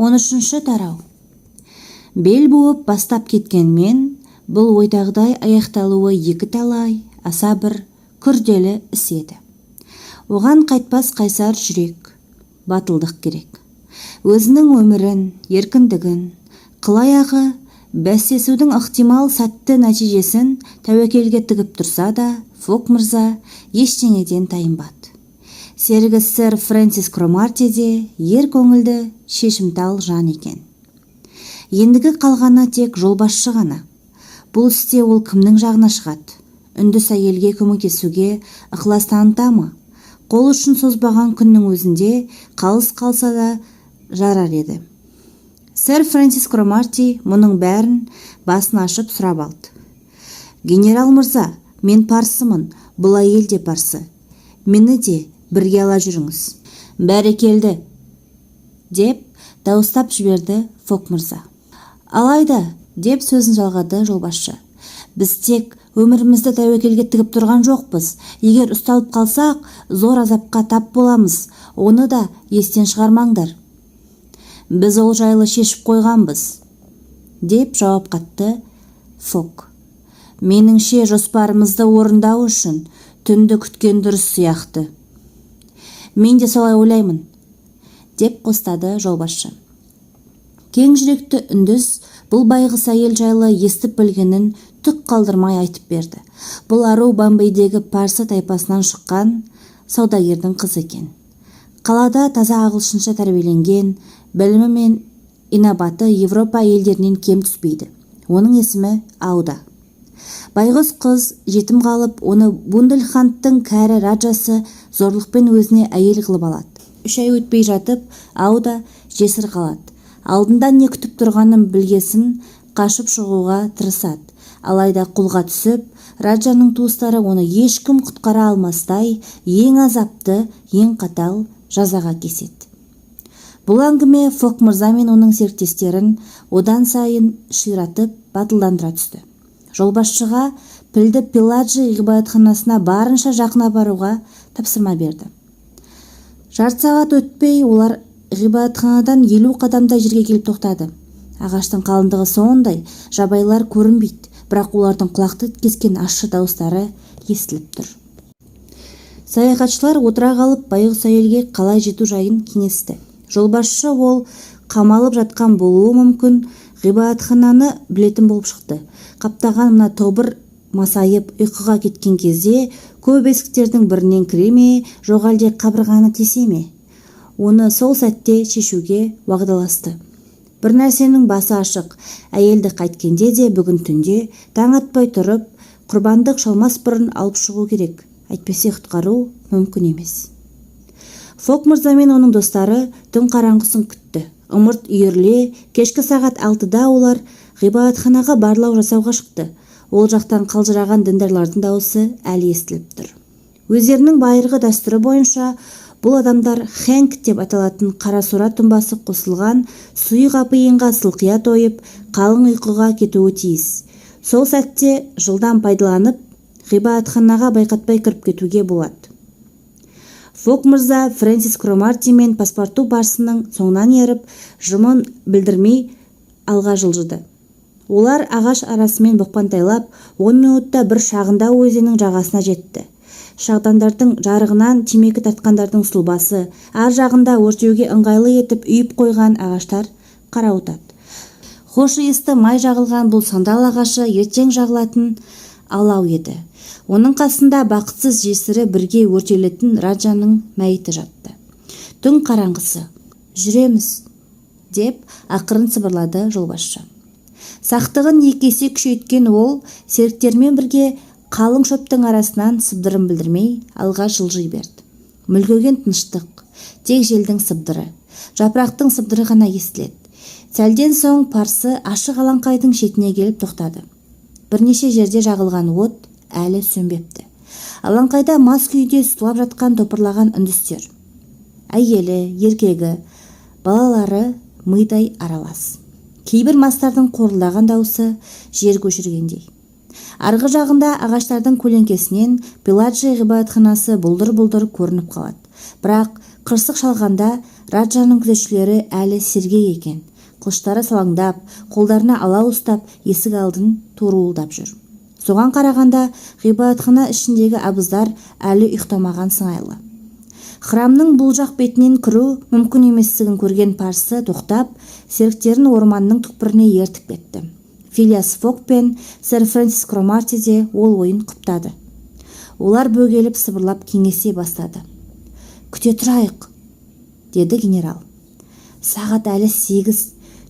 13-ші тарау. Бел буып бастап кеткенмен, бұл ойдағыдай аяқталуы екіталай, аса бір күрделі іс еді. Оған қайтпас қайсар жүрек, батылдық керек. Өзінің өмірін, еркіндігін, қыл аяғы бәстесудің ықтимал сәтті нәтижесін тәуекелге тігіп тұрса да, Фок мырза ештеңеден тайынбады. Серігі сэр Фрэнсис Кромарти де ер көңілді, шешімтал жан екен. Ендігі қалғаны тек жолбасшы ғана. Бұл істе ол кімнің жағына шығады? Үндіс әйелге көмектесуге ықылас таныта ма? Қол ұшын созбаған күннің өзінде қалыс қалса да жарар еді. Сэр Фрэнсис Кромарти мұның бәрін басын ашып сұрап алды. «Генерал мырза, мен парсымын, бұл әйел де парсы. Мені де бірге ала жүріңіз». «Бәрекелді!» – деп дауыстап жіберді Фок мырза. «Алайда, – деп сөзін жалғады жолбасшы, – біз тек өмірімізді тәуекелге тігіп тұрған жоқпыз. Егер ұсталып қалсақ, зор азапқа тап боламыз. Оны да естен шығармаңдар». «Біз ол жайлы шешіп қойғанбыз», – деп жауап қатты Фок. «Меніңше, жоспарымызды орындау үшін түнді күткен дұрыс сияқты». «Мен де солай ойлаймын», – деп қостады жолбасшы. Кең жүректі үндіс бұл байғұс әйел жайлы естіп білгенін түк қалдырмай айтып берді. Бұл ару Бомбейдегі парсы тайпасынан шыққан саудагердің қызы екен. Қалада таза ағылшынша тәрбиеленген, білімі мен инабаты Европа әйелдерінен кем түспейді. Оның есімі Ауда. Байғұс қыз жетім қалып, оны Бундельхандтың кәрі раджасы зорлықпен өзіне әйел қылып алады. 3 ай өтпей жатып, Ауда жесір қалады. Алдында не күтіп тұрғанын білгесін, қашып шығуға тырысады. Алайда қолға түсіп, раджаның туыстары оны ешкім құтқара алмастай ең азапты, ең қатал жазаға кеседі. Бұл әңгіме Фок мырза мен оның серіктестерін одан сайын ширатып, батылдандыра түсті. Жолбасшыға пілді Пиладжи ғибадатханасына барынша жақын апаруға тапсырма берді. Жарты сағат өтпей, олар ғибадатханадан 50 қадамдай жерге келіп тоқтады. Ағаштың қалыңдығы сондай, жабайылар көрінбейді, бірақ олардың құлақты кескен ащы дауыстары естіліп тұр. Саяхатшылар отыра қалып, байғұс әйелге қалай жету жайын кеңесті. Жолбасшы ол қамалып жатқан болуы мүмкін ғибадатхананы білетін болып шықты. Қаптаған мына тобыр масайып ұйқыға кеткен кезде көп есіктердің бірінен кіре ме, жоқ әлде қабырғаны тесе ме, оны сол сәтте шешуге уағдаласты. Бір нәрсенің басы ашық: әйелді қайткенде де бүгін түнде, таң атпай тұрып, құрбандық шалмас бұрын алып шығу керек. Әйтпесе құтқару мүмкін емес. Фок мырза мен оның достары түн қараңғысын күтті. Ымырт үйіріле кешкі сағат 6-да олар ғибадатханаға барлау жасауға шықты. Ол жақтан қалжыраған діндарлардың дауысы әлі естіліп тұр. Өздерінің байырғы дәстүрі бойынша, бұл адамдар хэнк деп аталатын қарасора тұнбасы қосылған сұйық апиынға сылқия тойып, қалың ұйқыға кетуі тиіс. Сол сәтте жылдам пайдаланып, ғибадатханаға байқатпай кіріп кетуге болады. Фок мырза Фрэнсис Кромарти мен Паспарту парсының соңынан еріп, жымын білдірмей алға жылжыды. Олар ағаш арасымен бұқпантайлап, 10 минутта бір шағындау өзеннің жағасына жетті. Шырағдандардың жарығынан темекі тартқандардың сұлбасы, ар жағында өртеуге ыңғайлы етіп үйіп қойған ағаштар қарауытады. Хош иісті май жағылған бұл сандал ағашы ертең жағылатын алау еді. Оның қасында бақытсыз жесірі бірге өртелетін раджаның мәйіті жатты. Түн қараңғысы. «Жүреміз», – деп ақырын сыбырлады жолбасшы. Сақтығын екі есе күшейткен ол серіктерімен бірге қалың шөптің арасынан сыбдырын білдірмей алға жылжи берді. Мүлгіген тыныштық. Тек желдің сыбдыры, жапырақтың сыбдыры ғана естіледі. Сәлден соң парсы ашық алаңқайдың шетіне келіп тоқтады. Бірнеше жерде жағылған от әлі сөнбепті. Алаңқайда мас күйде сұлап жатқан топырлаған үндістер, әйелі, еркегі, балалары мидай аралас. Кейбір мастардың қорылдаған даусы жер көшіргендей. Арғы жағында ағаштардың көлеңкесінен Пеладжи ғибадатханасы бұлдыр-бұлдыр көрініп қалады. Бірақ Қырсық шалғанда раджаның күзетшілері әлі сергек екен. Қылыштары салаңдап, қолдарына алау ұстап, есік алдын торуылдап жүр. Соған қарағанда, ғибадатхана ішіндегі абыздар әлі ұйықтамаған сыңайлы. Храмның бұл жақ бетінен кіру мүмкін еместігін көрген парсы тоқтап, серіктерін орманның түкпіріне ертіп кетті. Филиас Фогг пен сэр Фрэнсис Кромарти де ол ойын құптады. Олар бөгеліп, сыбырлап кеңесе бастады. «Күте тұрайық», – деді генерал. «Сағат әлі 8.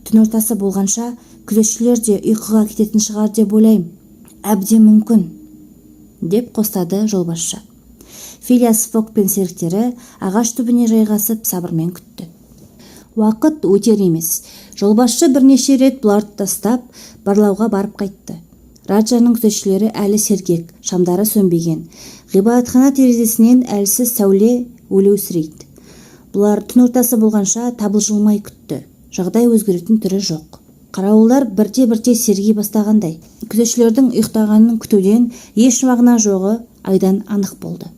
Түн ортасы болғанша күзетшілер де ұйқыға кететін шығар деп ойлаймын». «Әбден мүмкін», – деп қостады жолбасшы. Филиас Фогг пен серіктері ағаш түбіне жайғасып, сабырмен күтті. Уақыт өтер емес. Жолбасшы бірнеше рет бұларды тастап, барлауға барып қайтты. Раджаның күзетшілері әлі сергек, шамдары сөнбеген. Ғибадатхана терезесінен әлсіз сәуле өлеусірейді. Бұлар түн ортасы болғанша табылжылмай күтті. Жағдай өзгеретін түрі жоқ. Қарауылдар бірте-бірте серги бастағандай. Күзетшілердің ұйықтағанын күтуден еш мағына жоғы айдан анық болды.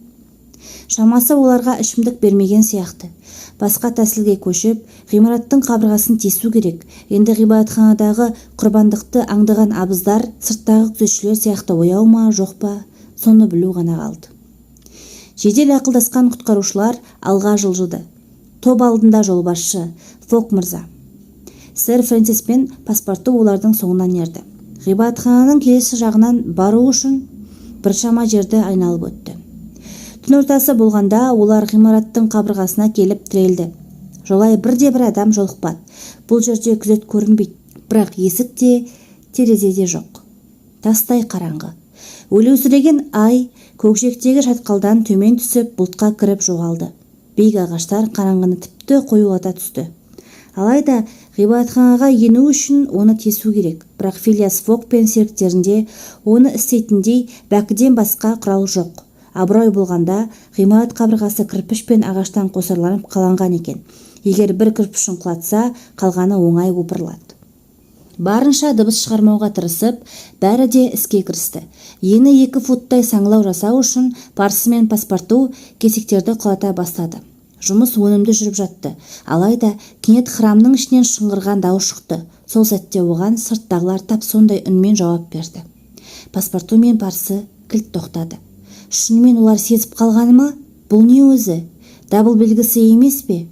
Шамасы, оларға ішімдік бермеген сияқты. Басқа тәсілге көшіп, ғимараттың қабырғасын тесу керек. Енді ғибадатханадағы құрбандықты аңдыған абыздар сырттағы күзетшілер сияқты ояу ма, жоқ па, соны білу ғана қалды. Жедел ақылдасқан құтқарушылар алға жылжыды. Топ алдында жолбасшы Фогг мырза. Сэр Фрэнсис пен Паспарту олардың соңынан ерді. Ғибадатхананың келесі жағынан бару үшін біршама жерді айналып өтті. Түн ортасы болғанда олар ғимараттың қабырғасына келіп тірелді. Жолай бірде-бір адам жолықпады. Бұл жерде күзет көрінбейді, бірақ есік те, терезе де жоқ. Тастай қараңғы. Өлеусіреген ай көкжиектегі шатқалдан төмен түсіп, бұлтқа кіріп жоғалды. Биік ағаштар қараңғыны тіпті қоюлата түсті. Алайда ғибадатханаға ену үшін оны тесу керек. Бірақ Филиас Фогг пен серіктерінде оны істейтіндей бәкіден басқа құрал жоқ. Абырой болғанда, ғимарат қабырғасы кірпіш пен ағаштан қосарланып қаланған екен. Егер бір кірпішін құлатса, қалғаны оңай опырылады. Барынша дыбыс шығармауға тырысып, бәрі де іске кірісті. Ені 2 футтай саңылау жасау үшін парсы мен Паспарту кесектерді құлата бастады. Жұмыс өнімді жүріп жатты. Алайда кенет храмның ішінен шыңғырған дауыс шықты. Сол сәтте оған сырттағылар тап сондай үнмен жауап берді. Паспарту мен парсы кілт тоқтады. Шынымен олар сезіп қалғаны ма? Бұл не өзі, дабыл белгісі емес пе?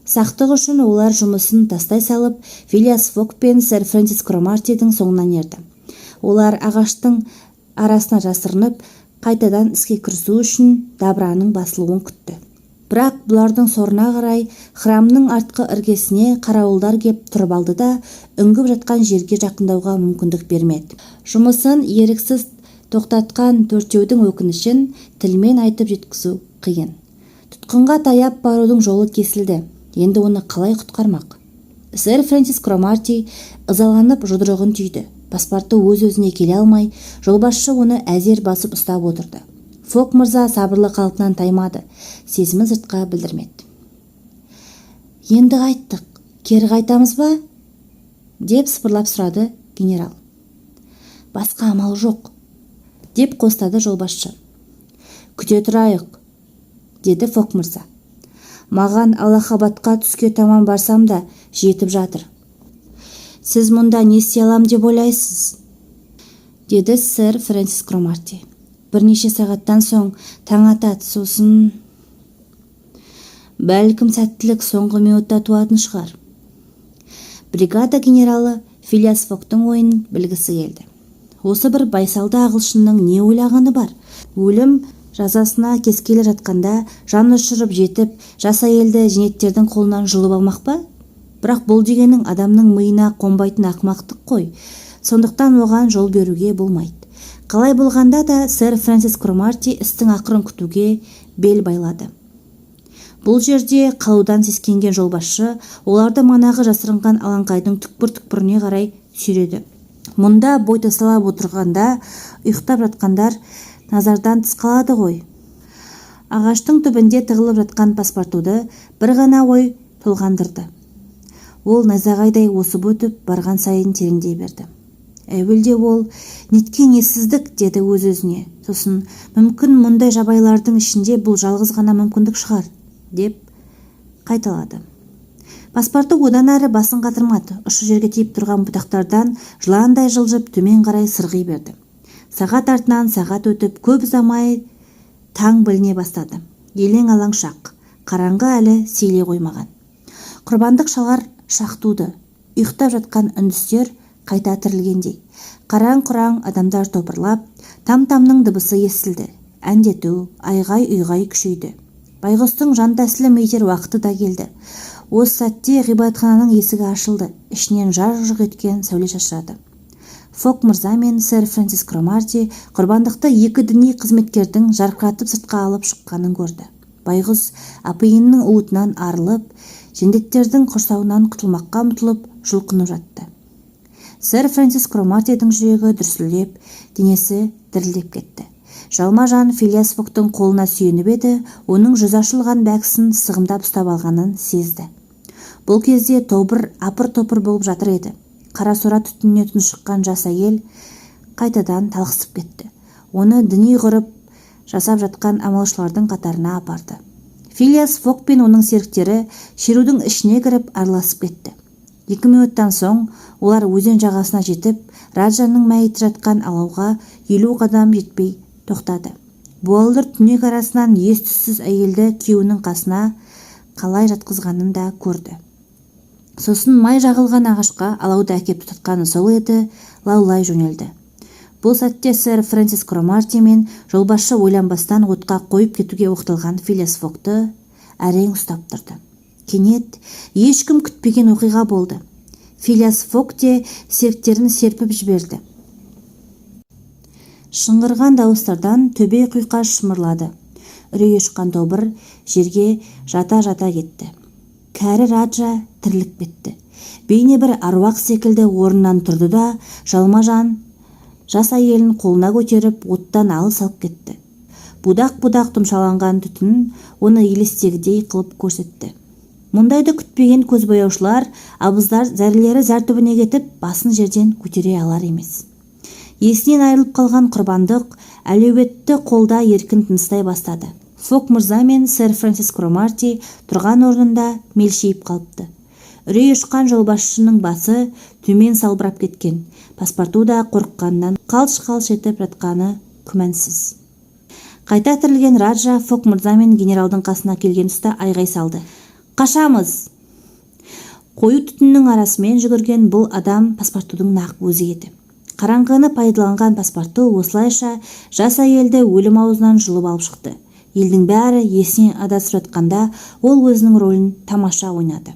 Сақтық үшін олар жұмысын тастай салып, Филиас Фогг пен сэр Фрэнсис Кромартидің соңынан ерді. Олар ағаштың арасына жасырынып, қайтадан іске кірісу үшін дабыраның басылуын күтті. Бірақ бұлардың сорына қарай, храмның артқы іргесіне қарауылдар кеп тұрып алды да, үңгіп жатқан жерге жақындауға мүмкіндік бермеді. Жұмысын еріксіз тоқтатқан төртеудің өкінішін тілмен айтып жеткізу қиын. Тұтқынға таяп барудың жолы кесілді. Енді оны қалай құтқармақ? Сэр Фрэнсис Кромарти ызаланып жұдырығын түйді. Паспорту өз-өзіне келе алмай, жолбасшы оны әзер басып ұстап отырды. Фогг мырза сабырлы қалпынан таймады, сезімін сыртқа білдірмеді. «Енді қайттық? Кері қайтамыз ба?» – деп сыбырлап сұрады генерал. «Басқа амал жоқ», – деп қостады жолбасшы. «Күте тұрайық», – деді Фогг мырза. «Маған Аллахабадқа түске таман барсам да жетіп жатыр». «Сіз мұнда не істей алам деп ойлайсыз?» – деді сэр Фрэнсис Кромарти. «Бірнеше сағаттан соң таң атады, сосын бәлкім, сәттілік соңғы минутта туатын шығар». Бригада генералы Филиас Фогтың ойын білгісі келді. Осы бір байсалды ағылшынның не ойлағаны бар? Өлім жазасына кескелі жатқанда жан ұшырып жетіп, жас әйелді жендеттердің қолынан жұлып алмақ па? Бірақ бұл дегенің адамның миына қонбайтын ақымақтық қой. Сондықтан оған жол беруге болмайды. Қалай болғанда да сэр Фрэнсис Кромарти істің ақырын күтуге бел байлады. Бұл жерде қалудан сескенген жолбасшы оларды манағы жасырынған алаңқайдың түкпір-түкпіріне қарай сүйреді. Мұнда бой тасалап отырғанда ұйықтап жатқандар назардан тыс қалады ғой. Ағаштың түбінде тығылып жатқан Паспартуды бір ғана ой толғандырды. Ол найзағайдай осып өтіп, барған сайын тереңдей берді. Әуелде ол: «Неткен ессіздік!» – деді өз-өзіне. Сосын: «Мүмкін, мұндай жабайылардың ішінде бұл жалғыз ғана мүмкіндік шығар», – деп Қайталады. Паспорту одан әрі басын қатырмады. Ұшы жерге тиіп тұрған бұтақтардан жыландай жылжып, төмен қарай сырғи берді. Сағат артынан сағат өтіп, көп ұзамай таң біліне бастады. Елең-алаң шақ. Қараңғы әлі сейіле қоймаған. Құрбандық шалар шақ туды. Ұйықтап жатқан үндістер қайта тірілгендей. Қараң-құраң адамдар топырлап, там-тамның дыбысы естілді. Әндету, айғай-ұйғай күшейді. Байғұстың жантәсілім етер уақыты да келді. Осы сәтте ғибадатхананың есігі ашылды. Ішінен жарқ-жұрқ еткен сәуле шашырады. Фок мырза мен сэр Фрэнсис Кромарти құрбандықты екі діни қызметкердің жарқыратып сыртқа алып шыққанын көрді. Байғұс апиынның уытынан арылып, жендеттердің құрсауынан құтылмаққа ұмтылып, жұлқынып жатты. Сэр Фрэнсис Кромартидің жүрегі дүрсілдеп, денесі дірілдеп кетті. Жалма-жан Филиас Фоктың қолына сүйеніп еді, оның жүзі ашылған бәкісін сығымдап ұстап алғанын сезді. Бұл кезде тобыр апыр-топыр болып жатыр еді. Қарасора түтініне тұншыққан жас әйел қайтадан талықсып кетті. Оны діни ғұрып жасап жатқан амалшылардың қатарына апарды. Филиас Фок пен оның серіктері шерудің ішіне кіріп араласып кетті. 2 минуттан соң олар өзен жағасына жетіп, Раджаның мәйіті жатқан алауға 50 қадам жетпей тоқтады. Буалдыр түнек арасынан ес-түссіз әйелді күйеуінің қасына қалай жатқызғанын да көрді. Сосын май жағылған ағашқа алауды әкеп тұтатқаны сол еді, лаулай жөнелді. Бұл сәтте сэр Фрэнсис Кромарти мен жолбасшы ойланбастан отқа қойып кетуге оқталған Филиас Фокты әрең ұстап тұрды. Кенет ешкім күтпеген оқиға болды. Филиас Фок те серіктерін серпіп жіберді. Шыңғырған дауыстардан төбе құйқаш шымырлады. Үрейі ұшқан тобыр жерге жата-жата кетті. Кәрі Раджа тіріліп кетті. Бейне бір аруақ секілді орнынан тұрды да, жалма-жан жас әйелін қолына көтеріп, оттан алыс алып кетті. Будақ-будақ тұмшаланған түтін оны елестегідей қылып көрсетті. Мұндайды күтпеген көзбояушылар, абыздар зәрелері зәр түбіне кетіп, басын жерден көтере алар емес. Есінен айырылып қалған құрбандық әлеуетті қолда еркін тыныстай бастады. Фок мырза мен сэр Фрэнсис Кромарти тұрған орнында мелшиіп қалыпты. Үрей ұшқан жолбасшының басы төмен салбырап кеткен. Паспорту да қорыққанынан қалш-қалш етіп жатқаны күмәнсіз. Қайта тірілген Раджа Фок мырза мен генералдың қасына келген тұста айғай салды: «Қашамыз!» Қою түтіннің арасымен жүгірген бұл адам Паспортудың нақ өзі еді. Қараңғыны пайдаланған Паспорту осылайша жас әйелді өлім аузынан жұлып алып шықты. Елдің бәрі есінен адасып жатқанда, ол өзінің рөлін тамаша ойнады.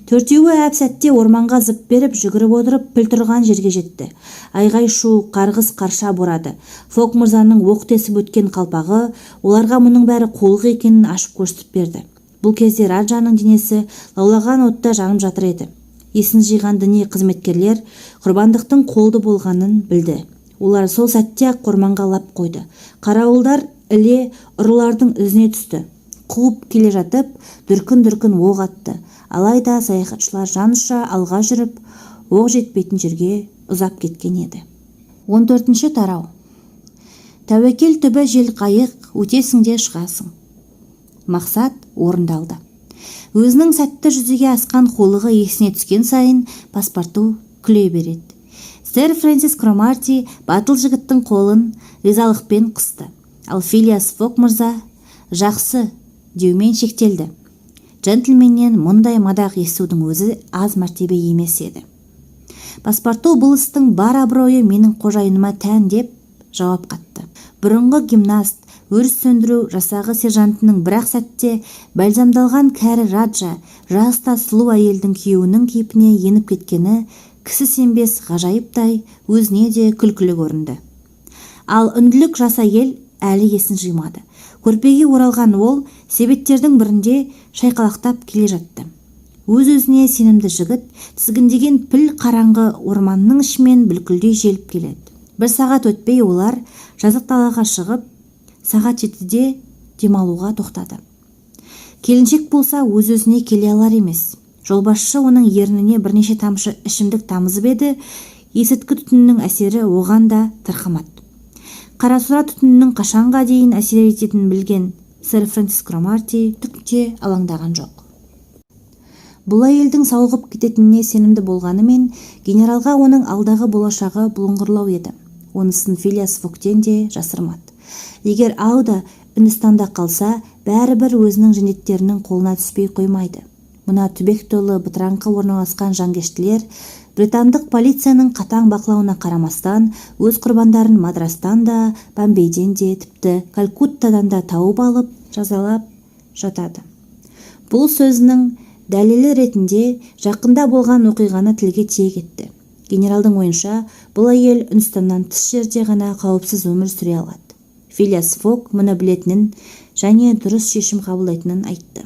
Төртеуі әп-сәтте орманға зып беріп жүгіріп отырып, піл тұрған жерге жетті. Айғай-шу, қарғыс қарша борады. Фок мырзаның оқ тесіп өткен қалпағы оларға мұның бәрі қулық екенін ашып көрсетіп берді. Бұл кезде Раджаның денесі лаулаған отта жанып жатыр еді. Есін жиған діни қызметкерлер құрбандықтың қолды болғанын білді. Олар сол сәтте-ақ орманға лап қойды. Қарауылдар іле ұрылардың ізіне түсті. Қуып келе жатып, дүркін-дүркін оқ атты. Алайда саяхатшылар жан ұшыра алға жүріп, оқ жетпейтін жерге ұзап кеткен еді. 14-тарау. Тәуекел түбі желқайық, өтесің де шығасың. Мақсат орындалды. Өзінің сәтті жүзеге асқан қулығы есіне түскен сайын Паспорту күле береді. Сэр Фрэнсис Кромарти батыл жігіттің қолын ризалықпен қысты. Ал Филиас Фок мырза «Жақсы» деумен шектелді. Джентльменнен мұндай мадақ естудің өзі аз мәртебе емес еді. Паспорту «Бұл істің бар абыройы менің қожайыныма тән» деп жауап қатты. Бұрынғы гимнаст, өрт сөндіру жасағы сержантының бір-ақ сәтте бальзамдалған кәрі Раджа, жас та сұлу әйелдің күйеуінің кейпіне еніп кеткені кісі сенбес ғажайыптай өзіне де күлкілі көрінді. Ал үнділік жас әйел әлі есін жимады. Көрпеге оралған ол себеттердің бірінде шайқалақтап келе жатты. Өз-өзіне сенімді жігіт тізгіндеген піл қараңғы орманның ішімен бүлкілдей желіп келеді. Бір сағат өтпей олар жазық далаға шығып, сағат 7-де демалуға тоқтады. Келіншек болса өз-өзіне келе алар емес. Жолбасшы оның ерніне бірнеше тамшы ішімдік тамызып еді, есірткі түтінінің әсері оған да тарқамады. Қарасора түтінінің қашанға дейін әсер ететінін білген сэр Фрэнсис Кромарти түк те алаңдаған жоқ. Бұл әйелдің сауығып кететініне сенімді болғанымен, генералға оның алдағы болашағы бұлыңғырлау еді. Онысын Филиас Фогтен де жасырмады. Егер Ауда Үндістанда қалса, бәрібір өзінің жендеттерінің қолына түспей қоймайды. Мына түбек толы бытыраңқы орналасқан жанкештілер британдық полицияның қатаң бақылауына қарамастан өз құрбандарын Мадрастан да, Бомбейден де, тіпті Калькуттадан да тауып алып, жазалап жатады. Бұл сөзінің дәлелі ретінде жақында болған оқиғаны тілге тиек етті. Генералдың ойынша, бұл әйел Үндістаннан тыс жерде ғана қауіпсіз өмір сүре алады. Филиас Фог мұны білетінін және дұрыс шешім қабылдайтынын айтты.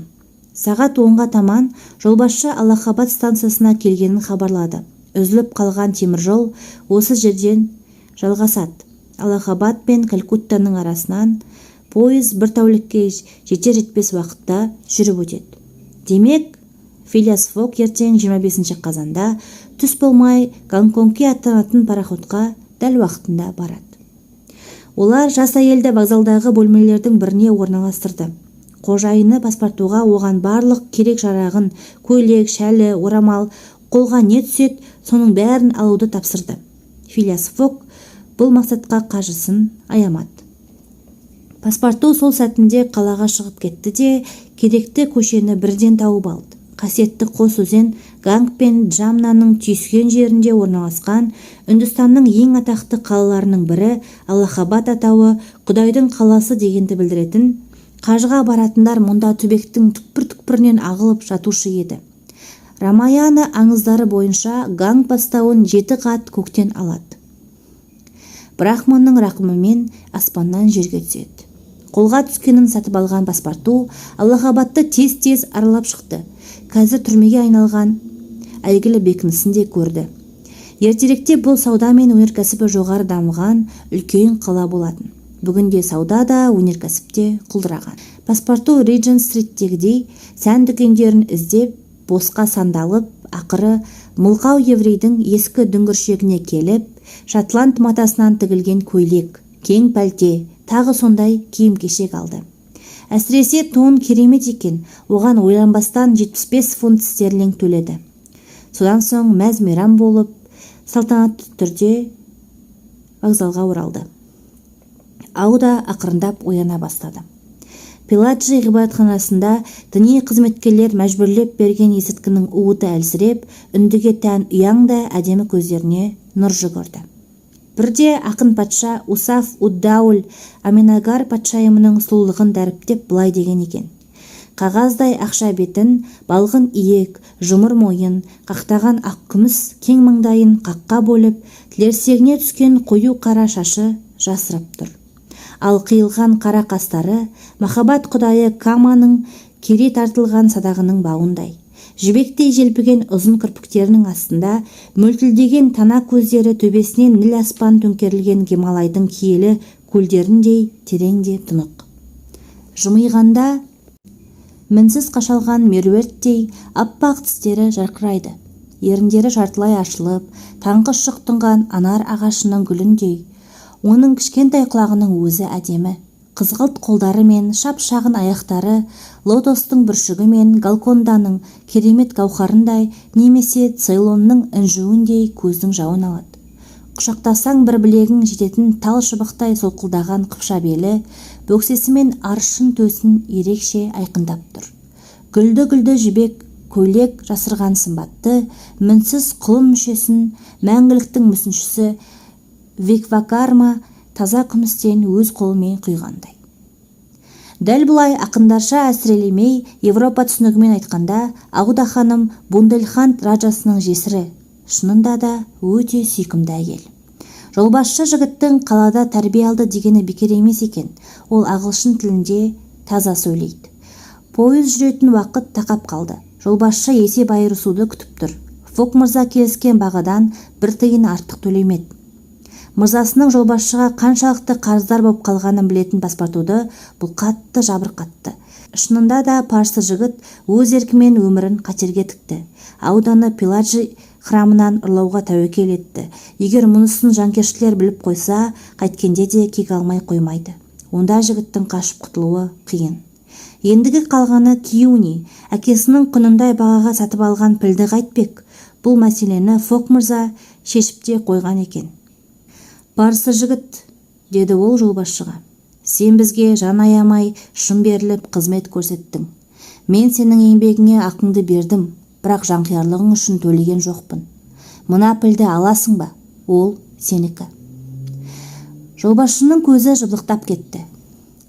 Сағат 10-ға таман жолбасшы Аллахабад станциясына келгенін хабарлады. Үзіліп қалған теміржол осы жерден жалғасады. Аллахабад пен Калькуттаның арасынан пойыз бір тәулікке жетер-жетпес уақытта жүріп өтеді. Демек, Филиас Фог ертең, 25 қазанда, түс болмай Гонконгке аттанатын пароходқа дәл уақытында барады. Олар жас әйелді вокзалдағы бөлмелердің біріне орналастырды. Қожайыны Паспартуға оған барлық керек-жарағын, көйлек, шәлі, орамал, қолға не түседі, соның бәрін алуды тапсырды. Филиас Фог бұл мақсатқа қаржысын аямады. Паспарту сол сәтінде қалаға шығып кетті де, керекті көшені бірден тауып алды. Қасиетті қос өзен Ганг пен Джамнаның түйіскен жерінде орналасқан Үндістанның ең атақты қалаларының бірі Аллахабад атауы «Құдайдың қаласы» дегенді білдіретін. Қажыға баратындар мұнда түбектің түкпір-түкпірінен ағылып жатушы еді. Рамаяна аңыздары бойынша, Ганг бастауын жеті қат көктен алады, Брахманның рақымымен аспаннан жерге түседі. Қолға түскенін сатып алған Паспарту Аллахабадты тез-тез аралап шықты. Қазір түрмеге айналған әйгілі бекінісін де көрді. Ертеректе бұл сауда мен өнеркәсібі жоғары дамыған үлкен қала болатын. Бүгінде сауда да, өнеркәсіп те құлдыраған. Паспарту Риджент Стриттегідей сән дүкендерін іздеп босқа сандалып, ақыры мылқау еврейдің ескі дүңгіршегіне келіп, шотланд матасынан тігілген көйлек, кең пәлте, тағы сондай киім-кешек алды. Әсіресе тон керемет екен, оған ойланбастан 75 фунт стерлинг төледі. Содан соң мәз-мейрам болып, салтанатты түрде вокзалға оралды. Ауда ақырындап ояна бастады. Пиладжи ғибадатханасында діни қызметкерлер мәжбүрлеп берген есірткінің уыты әлсіреп, үндіге тән ұяң да әдемі көздеріне нұр жүгірді. Бірде ақын патша Усаф уд-Даул Аменагар патшайымының сұлулығын дәріптеп былай деген екен: «Қағаздай ақша бетін, балғын иек, жұмыр мойын, қақтаған ақ күміс кең маңдайын қаққа бөліп, тілерсегіне түскен қою қара шашы жасырып тұр. Ал қиылған қара қастары махаббат құдайы Каманың кере тартылған садағының бауындай. Жібектей желпіген ұзын кірпіктерінің астында мөлтілдеген тана көздері төбесінен ніл аспан төңкерілген Гималайдың киелі көлдеріндей терең де тұнық. Жымиғанда мінсіз қашалған меруерттей аппақ тістері жарқырайды. Еріндері жартылай ашылып, таңғы шық тұнған анар ағашының гүліндей. Оның кішкентай құлағының өзі әдемі. Қызғылт қолдары мен шап-шағын аяқтары лотостың бүршігі мен Голконданың керемет гауһарындай немесе Цейлонның інжуіндей көздің жауын алады. Құшақтасаң, бір білегің жететін тал шыбықтай солқылдаған қыпша белі бөксесі мен аршын төсін ерекше айқындап тұр. Гүлді-гүлді жібек көйлек жасырған сымбатты, мінсіз құлын мүшесін мәңгіліктің мүсіншісі Виквакарма таза күмістен өз қолымен құйғандай». Дәл бұлай ақындарша әсірелемей, Европа түсінігімен айтқанда, Ауда ханым Бунделханд раджасының жесірі, шынында да өте сүйкімді әйел. Жолбасшы жігіттің қалада тәрбие алды дегені бекер емес екен, ол ағылшын тілінде таза сөйлейді. Пойыз жүретін уақыт тақап қалды. Жолбасшы есеп айырысуды күтіп тұр. Фог мырза келіскен бағадан бір тиын артық төлемеді. Мырзасының жолбасшыға қаншалықты қарыздар боп қалғанын білетін Паспартуды бұл қатты жабырқатты. Шынында да, парсы жігіт өз еркімен өмірін қатерге тікті. Ауданы Пиладжи храмынан ұрлауға тәуекел етті. Егер мұнысын жанкештілер біліп қойса, қайткенде де кек алмай қоймайды. Онда жігіттің қашып құтылуы қиын. Ендігі қалғаны Киуни әкесінің құнындай бағаға сатып алған пілді қайтпек? Бұл мәселені Фок мырза шешіп те қойған екен. «Парсы жігіт, – деді ол жолбасшыға, – сен бізге жан аямай, шын беріліп қызмет көрсеттің. Мен сенің еңбегіңе ақыңды бердім, бірақ жанқиярлығың үшін төлеген жоқпын. Мына пілді аласың ба? Ол сенікі». Жолбасшының көзі жыпылықтап кетті.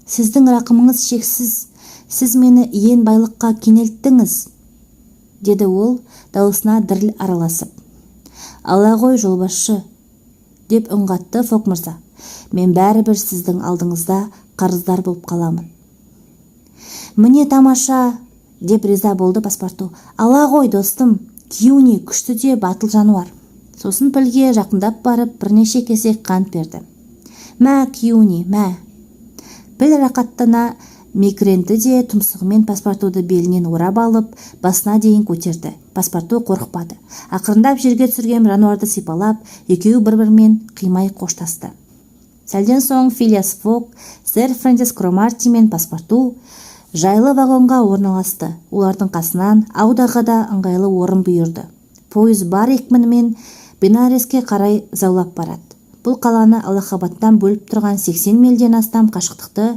«Сіздің рақымыңыз шексіз. Сіз мені иен байлыққа кенелттіңіз», – деді ол даусына діріл араласып. «Ала ғой, жолбасшы, – деп үн қатты Фок мырза. – Мен бәрібір сіздің алдыңызда қарыздар болып қаламын». «Міне тамаша!» – деп риза болды Паспарту. «Ала ғой, достым. Киуни күшті де батыл жануар». Сосын пілге жақындап барып, бірнеше кесек қант берді. «Мә, Киуни, мә!» Піл рақаттана мекіренді де, тұмсығымен Паспартуды белінен орап алып, басына дейін көтерді. Паспарту қорықпады. Ақырындап жерге түсірген жануарды сипалап, екеуі бір-бірімен қимай қоштасты. Сәлден соң Филиас Фок, сэр Фрэнсис Кромарти мен Паспарту жайлы вагонға орналасты. Олардың қасынан Аудаға да ыңғайлы орын бұйырды. Пойыз бар екпінімен Бенареске қарай заулап барады. Бұл қаланы Аллахабадтан бөліп тұрған 80 мильден астам қашықтықты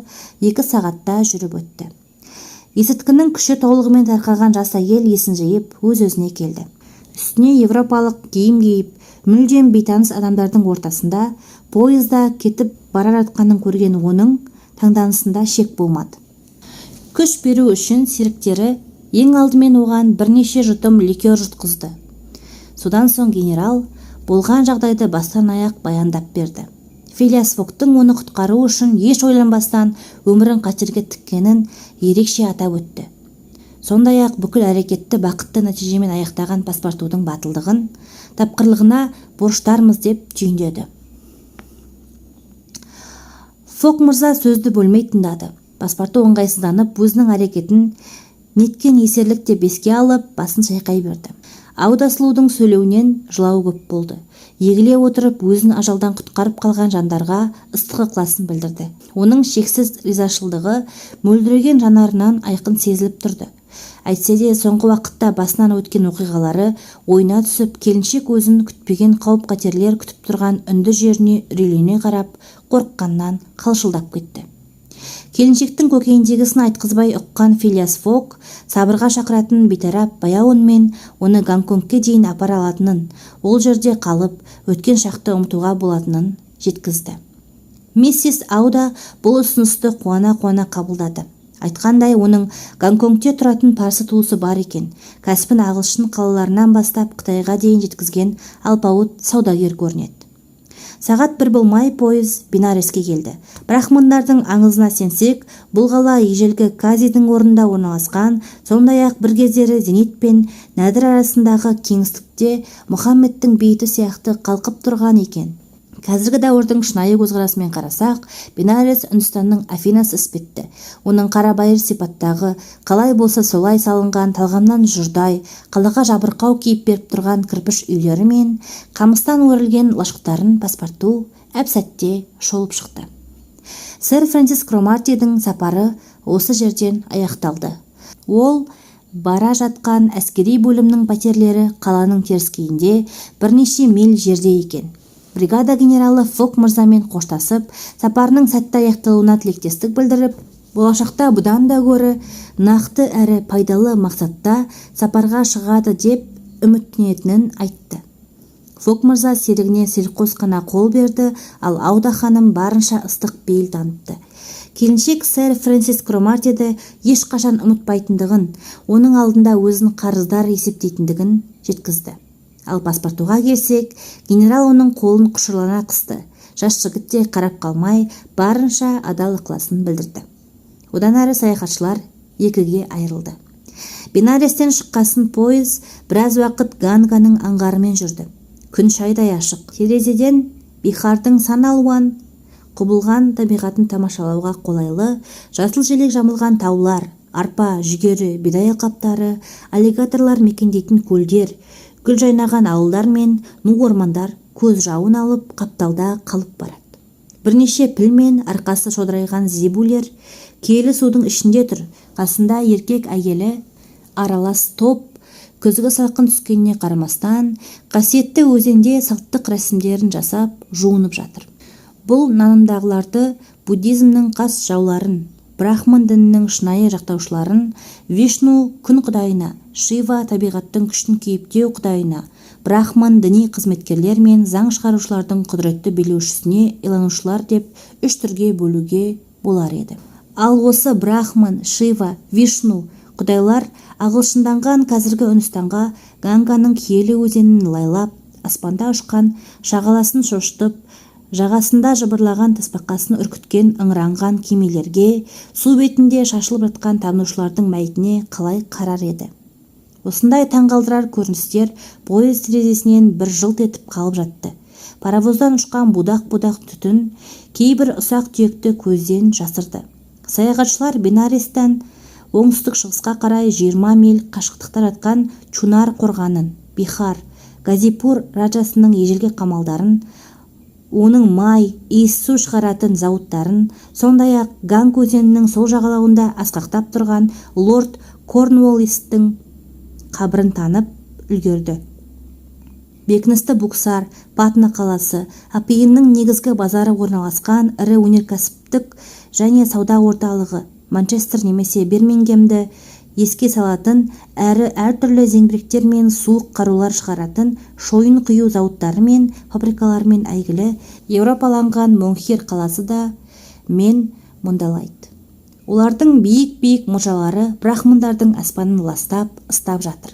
2 сағатта жүріп өтті. Есірткінің күші толығымен тарқаған жас әйел есін жиып, өз-өзіне келді. Үстіне европалық киім киіп, мүлдем бейтаныс адамдардың ортасында пойызда кетіп бара жатқанын көрген оның таңданысында шек болмады. Күш беру үшін серіктері ең алдымен оған бірнеше жұтым ликер жұтқызды. Содан соң генерал болған жағдайды бастан аяқ баяндап берді. Филиас Фоктың оны құтқару үшін еш ойланбастан өмірін қатерге тіккенін ерекше атап өтті. Сондай-ақ бүкіл әрекетті бақытты нәтижемен аяқтаған Паспартудың батылдығын, тапқырлығына борыштармыз деп түйіндеді. Фок мырза сөзді бөлмей тыңдады. Паспарту ыңғайсызданып, өзінің әрекетін неткен есерлік деп еске алып, басын шайқай берді. Ауда сұлудың сөйлеуінен жылау көп болды. Егіле отырып, өзін ажалдан құтқарып қалған жандарға ыстық ықыласын білдірді. Оның шексіз ризашылдығы мөлдіреген жанарынан айқын сезіліп тұрды. Әйтсе де, соңғы уақытта басынан өткен оқиғалары ойына түсіп, келіншек өзін күтпеген қауіп-қатерлер күтіп тұрған үнді жеріне үрейлене қарап, қорыққаннан қалшылдап кетті. Келіншектің көкейіндегісін айтқызбай ұққан Филиас Фок сабырға шақыратын бейтарап, баяу үнмен оны Гонконгке дейін апара алатынын, ол жерде қалып, өткен шақты ұмытуға болатынын жеткізді. Миссис Ауда бұл ұсынысты қуана-қуана қабылдады. Айтқандай, оның Гонконгте тұратын парсы туысы бар екен. Кәсібін ағылшын қалаларынан бастап Қытайға дейін жеткізген алпауыт саудагер көрінеді. Сағат 1 болмай пойыз Бенареске келді. Брахмандардың аңызына сенсек, бұл қала ежелгі Казидің орнында орналасқан. Сондай-ақ бір кездері зенит пен нәдір арасындағы кеңістікте Мұхаммедтің бейіті сияқты қалқып тұрған екен. Қазіргі дәуірдің шынайы көзқарасымен қарасақ, Бенарес Үндістанның Афинасы іспетті. Оның қарабайыр сипаттағы, қалай болса солай салынған, талғамнан жұрдай, қалаға жабырқау кейіп беріп тұрған кірпіш үйлері мен қамыстан өрілген лашықтарын Паспарту әп-сәтте шолып шықты. Сэр Фрэнсис Кромартидің сапары осы жерден аяқталды. Ол бара жатқан әскери бөлімнің пәтерлері қаланың теріскейінде бірнеше миль жерде екен. Бригада генералы Фок мырзамен қоштасып, сапарының сәтті аяқталуына тілектестік білдіріп, болашақта бұдан да гөрі нақты әрі пайдалы мақсатта сапарға шығады деп үміттенетінін айтты. Фок мырза серігіне селқос қана қол берді, ал Ауда ханым барынша ыстық пейіл танытты. Келіншек сэр Фрэнсис Кромартиді ешқашан ұмытпайтындығын, оның алдында өзін қарыздар есептейтіндігін жеткізді. Ал Паспартуға келсек, генерал оның қолын құшырлана қысты. Жас жігіт те қарап қалмай, барынша адал ықыласын білдірді. Одан әрі саяхатшылар екіге айырылды. Бенарестен шыққасын пойыз біраз уақыт Ганганың аңғарымен жүрді. Күн шайдай ашық. Терезеден Бихардың сан алуан құбылған табиғатын тамашалауға қолайлы: жасыл желек жамылған таулар, арпа, жүгері, бидай алқаптары, аллигаторлар мекендейтін көлдер, гүл жайнаған ауылдар мен ну ормандар көз жауын алып, қапталда қалып барады. Бірнеше піл мен арқасы шодырайған зебулер киелі судың ішінде тұр. Қасында еркек-әйелі аралас топ күзгі салқын түскеніне қарамастан, қасиетті өзенде салттық рәсімдерін жасап, жуынып жатыр. Бұл нанымдағыларды буддизмнің қас жауларын, брахман дінінің шынайы жақтаушыларын, Вишну күн құдайына, Шива табиғаттың күшін кейіптеу құдайына, брахман діни қызметкерлер мен заң шығарушылардың құдіретті билеушісіне иланушылар деп үш түрге бөлуге болар еді. Ал осы Брахман, Шива, Вишну құдайлар ағылшынданған қазіргі Үндістанға Ганганың киелі өзенін лайлап, аспанда ұшқан шағаласын шошытып, жағасында жыбырлаған тасбақасын үркіткен ыңыранған кемелерге, су бетінде шашылып жатқан табынушылардың мәйітіне қалай қарар еді? Осындай таңғалдырар көріністер пойыз терезесінен бір жылт етіп қалып жатты. Паровоздан ұшқан будақ-будақ түтін кейбір ұсақ-түйекті көзден жасырды. Саяхатшылар Бенарестен оңтүстік-шығысқа қарай 20 миль қашықтықта жатқан Чунар қорғанын, Бихар, Газипур раджасының ежелгі қамалдарын, оның май, иіссу шығаратын зауыттарын, сондай-ақ Ганг өзенінің сол жағалауында асқақтап тұрған лорд Корнуоллистің қабірін танып үлгерді. Бекіністі Буксар, Патна қаласы, апиынның негізгі базары орналасқан ірі өнеркәсіптік және сауда орталығы Манчестер немесе Бирмингемді еске салатын әрі әртүрлі зеңбіректер мен суық қарулар шығаратын шойын құю зауыттары мен фабрикаларымен әйгілі еуропаланған Мунхир қаласы да мен мұндалайды. Олардың биік-биік мұржалары брахмандардың аспанын ластап, ыстап жатыр.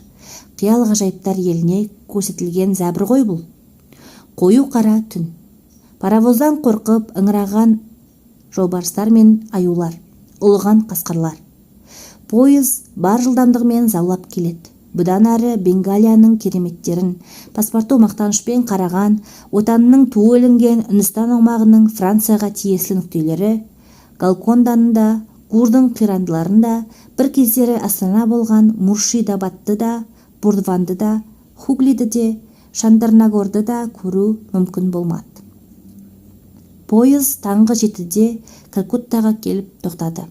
Қиял ғажайыптар еліне көрсетілген зәбір ғой бұл. Қою қара түн. Паровоздан қорқып ыңыраған жолбарыстар мен аюлар, ұлыған қасқырлар. Пойыз бар жылдамдығымен заулап келеді. Бұдан әрі Бенгалияның кереметтерін, Паспарту мақтанышпен қараған отанының туы ілінген Үндістан аумағының Францияға тиесілі нүктелері Голконданы да, Гурдың қирандыларын да, бір кездері астана болған Муршидабадты да, Бурдванды да, Хуглиді де, Шандарнагорды да көру мүмкін болмады. Пойыз таңғы 7-де Калькуттаға келіп тоқтады.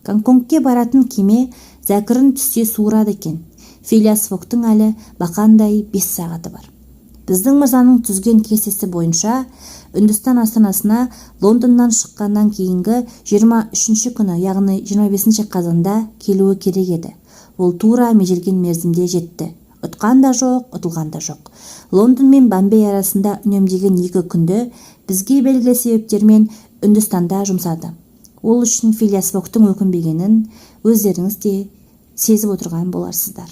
Гонконгке баратын кеме зәкірін түсте суырады екен. Филиас Фогтың әлі бақандай 5 сағаты бар. Біздің мырзаның түзген кестесі бойынша, Үндістан астанасына Лондоннан шыққаннан кейінгі 23-ші күні, яғни 25 қазанда келуі керек еді. Ол тура межелген мерзімде жетті. Ұтқан да жоқ, ұтылған да жоқ. Лондон мен Бомбей арасында үнемдеген 2 күнді бізге белгілі себептермен Үндістанда жұмсады. Ол үшін Филиас Фогтың өкінбегенін өздеріңіз де сезіп отырған боларсыздар.